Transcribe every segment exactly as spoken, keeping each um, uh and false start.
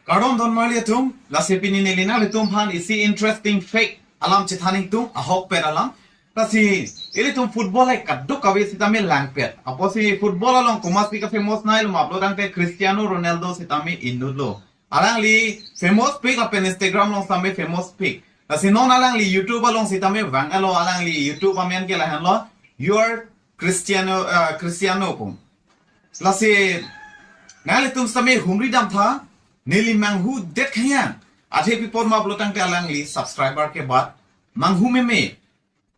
Kardom don marli atum, lasi pini neli nanglitum aphan isi interesting fact alam chethan ingtung, ahokpet alam. Lasi ilitum football hai kadokave sitame langpet. Apotsi football along komatsi ke-famous nai lo ma pulo tangte Cristiano Ronaldo sitame inut lo. Alangli famous pik lapen Instagram along sitame famous pik. Lasi non alangli YouTube along sitame vang-etlo, alangli YouTube amen ke lahenlo, "You are Cristiano, uh, Cristiano" pu. Lasi nanglitum sitame humri damtha, neli manghudet khang yang. Athe pi apot ma pulo tangte alangli subscriber kebat manghu meme.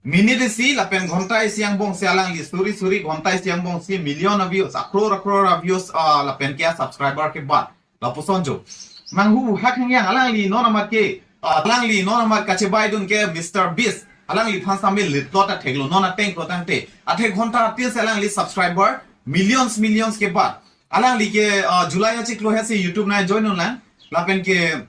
Minute isi lapen ghonta isi angbongsi alangli suri suri ghonta isi angbongsi million a-views, a-crore a-crore a-views, ah, lapen ke a-subscriber kebat. Lapuson jo. Manghu ha khang yang, alangli non amat ke, ah, alangli non amat kachebaidun ke Mister Beast. Alangliphan sitame lit plot athek lo, non ateng pulo tangte. Athe ghonta tin si alangli subscriber millions, millions kebat. Alangli ke, ah, July achiklo hesi YouTube nai join unlang. Lapen ke,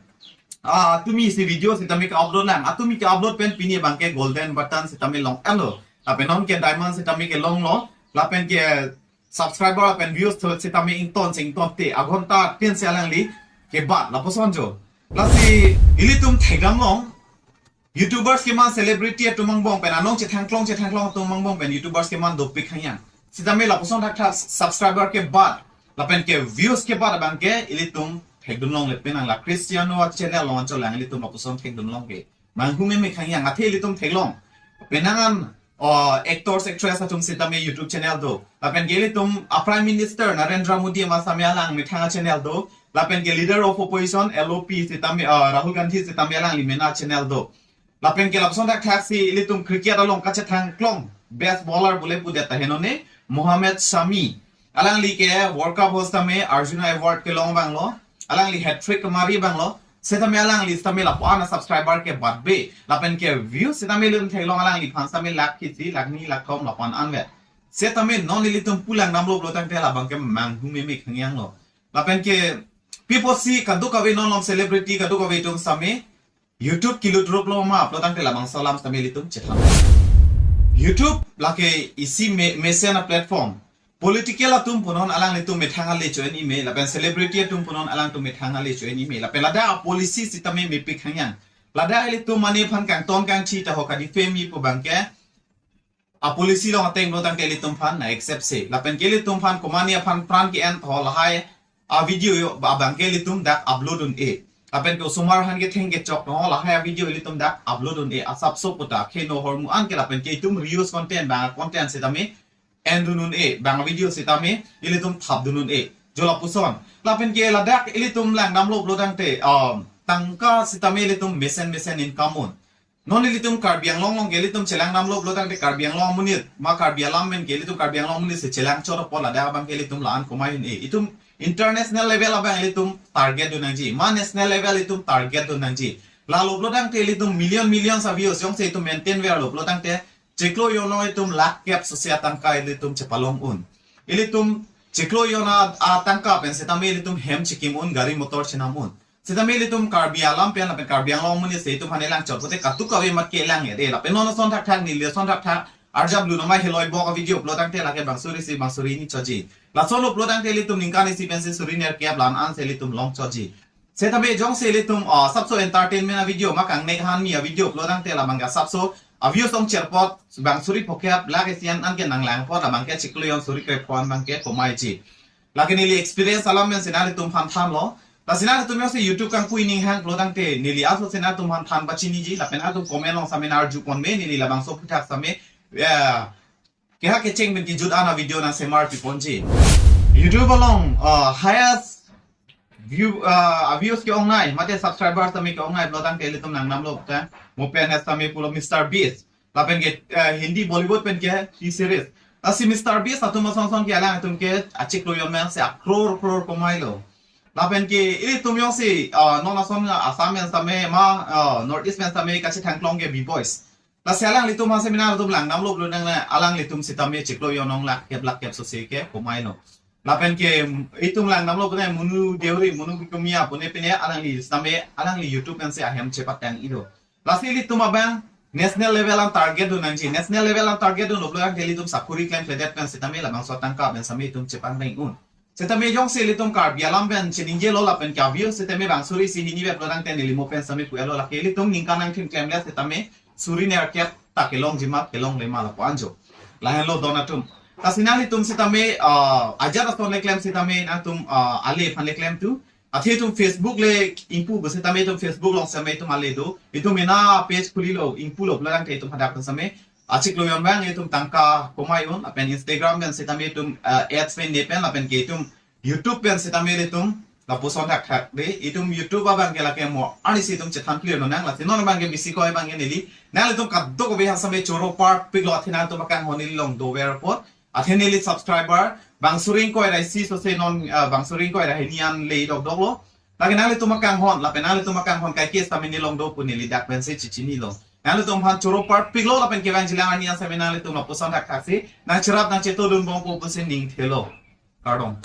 ah, tumi si video sitame ke-upload lang. Atumi ke-upload pen pini abang ke golden button sitame long-etlo. Lapen non ke diamond sitame kelong lo. Lapen ke subscriber lapen views tho sitame ington sington te. Aghonta tin si alangli kebat. Lapuson jo. Lasi ilitum thekdam long. YouTubers keman, celebrity atum angbong pen, anong chethangklong chethangklong atum angbong pen YouTubers keman dopik khang yang. Sitame lapuson thakthak subscriber kebat lapen ke views kebat abang ke ilitum thekdun longle, penang la Cristiano a-channel along anchot lang ilitum lapuson thekdun long ke. Manghu meme khang yang, athe ilitum theklong. Penang an, o, actors, actress atum sitame YouTube channel do. Lapen ke ilitum a-Prime Minister Narendra Modi ama sitame alang methang a-channel do. Lapen ke Leader of Opposition, L O P sitame, ah, Rahul Gandhi sitame alangli mena channel do. Lapen ke lapuson thakthaksi ilitum cricket along kachethangklong best bowler bole pudet ta henone, Mohammad Shami. Alangli ke World Cup host sitame Arjuna Award kelong abang lo. Alangli hat-trick kemari abang lo. Sitame alangli sitame lapu-an a-subscriber kebatbe. Lapen ke views sitame ilitum theklong alangliphan sitame lakh isi, lakh ni, lakh thom lapu-an anvet. Sitame non ilitum pu langdamlo pulo tangte labang ke manghu meme khang yang lo. Lapen ke pi apotsi kadokave non along celebrity kadokave atum sitame YouTube kelut rup lo ma pulo tangte labangso alam sitame ilitum chethan. YouTube lake isi me-, mesen a-platform. Political atum punon alanglitum methang ale cho-en ime, lapen celebrity atum punon alangtum methang ale cho-en ime. Lapen ladak a-policy sitame mepik khang yang. Ladak ilitum mane aphan kangton kangthi ta ho ka-defame pu abang ke a-policy along ateng pulo tangte ilitum aphan na-accept se. Lapen ke ilitum aphan komane aphan pran ke-en tho lahai a-video yo abang ke ilitum dak upload un-e. Lapen ke osomar aphan ketheng kechok tho lahai a-video ilitum dak upload un-e. Asapso puta kheno hormu an ke lapen ke itum reuse content, bang content sitame endun un-e, bang video sitame ilitum thapdun un-e. Jo lapuson. Lapen ke ladak ilitum langdamlo pulo tangte, um, tangka sitame ilitum mesen mesen income un. Non ilitum Karbi Anglong along ke ilitum chelangdamlo pulo tangte Karbi Anglong amonit, ma Karbi alam men ke ilitum Karbi Anglong amonit si chelang chot apot ladak abang ke ilitum la-an komai un-e. Itum international level abang ilitum target dun nangji. Ma national level itum target dun nangji. Lalo pulo tangte ilitum million millions a-views jongsi itum maintain verlo pulo tangte chiklo jon along itum lakh kep sose atangka ilitum chepalong un. Ilitum chiklo jon a, atangka pen sitame ilitum hem chikim un, gari motor chenam un. Sitame ilitum Karbi alam pen lapen Karbi Anglong amonit si itum aphan elang chot pote kadokave amat ke elang-et-e. Lapen non ason thakthak, neli ason thakthak arjap lu nama heloi bok a-video pulo tangte lake bang suri isi bang suri hini choji. Lason lo pulo tangte ilitum ningkan isi pensi suri nerkep la-an ansi ilitum long choji. Sitame jongsi ilitum, ah, asapso entertainment a-video ma kangnek hanmi a-video pulo tangte labang ke asapso a-views ongcher apot bang suri phokep, lakh isi an anke nanglang apot labang ke chiklo jon suri krepho an abang ke komaiji. Lake neli experience alam men si nanglitum aphan thanlo. Lasi nanglitum jongsi YouTube kangpu ining hang pulo tangte neli aso si nanglitum aphan than pachiniji, lapen atum comment along sitame arju pon me, neli labangso aphuthak sitame, eh, keha kecheng pen kejut an a-video nangsemar piponji. YouTube along, uh, highest view, uh, views ke-ongnei, mate subscribers sitame ke-ongnei pulo tangte ilitum langdamlo ta. Mo pen sitame pulo Mister Beast. Lapen ke, uh, Hindi Bollywood pen ke T-Series. Lasi Mister Beast atum ason son ke alangtum ke achiklo jon men si a-crore crore komailo. Lapen ke ilitum jongsi, uh, non ason Assam men sitame ma, uh, North East men sitame kachethangklong ke B-Boys. Lasi alanglitum aphan seminar atum langdamlo pulo tangte alanglitum sitame chiklo jon along lakh kep lakh kep sose ke komailo. Lapen ke itum langdamlo pune Monu Deuri, Monu Bikumia pune pine alangli sitame alangli YouTube pensi ahem chepatang-ilo. Lasi ilitum abang national level an target dun nangji. National level an target dunlo pulo tangte ilitum sakuri klemkledet pen sitame labangso atangka pen sitame itum chepangdeng un. Setame jongsi ilitum Karbi alam pen chiningje lo lapen kaview setame bang suri isi hini vep lo tangte neli mo pen sami pu-et lo, lake ilitum ningkan angthin klemle setame suri nerkep ta kelongji ma kelongle ma lapu anjo. Lahenlo don atum. Lasi nanglitum setame, ah, ajat ason le klem setame nangtum, ah, ale aphan le klem tu. Athe itum Facebook le ingpu pu setame itum Facebook along setame itum ale do. Itum ena page khuli lo, ingpu lo pulo tangte itum hadak pen setame achiklo jon abang itum tangka komai un, lapen Instagram pen setame itum, ah, ads pen ne pen, lapen ke itum YouTube pen setame ilitum lapuson thakthak de, itum YouTube abang ke lake mo arnisi itum chethan clear lo nang, lasi non abang ke bisi koi abang ke neli nanglitum kadokave aphan setame choro parpik lo, athe nangtum akanghon neli along dover apot, athe neli subscriber bang suri ingkoi ra isi sose non, ah, bang suri ingkoi ra hini an le dokdok lo. Lake nanglitum akanghon, lapen nanglitum akanghon kaike setame neli along do pu neli dak pensi chechini lo. Nanglitum aphan choro parpik lo, lapen kevang jilang arni an setame nanglitum lapuson thakthak si nangcherap nangchetodun bom pu pusi ning thelo. Kardom.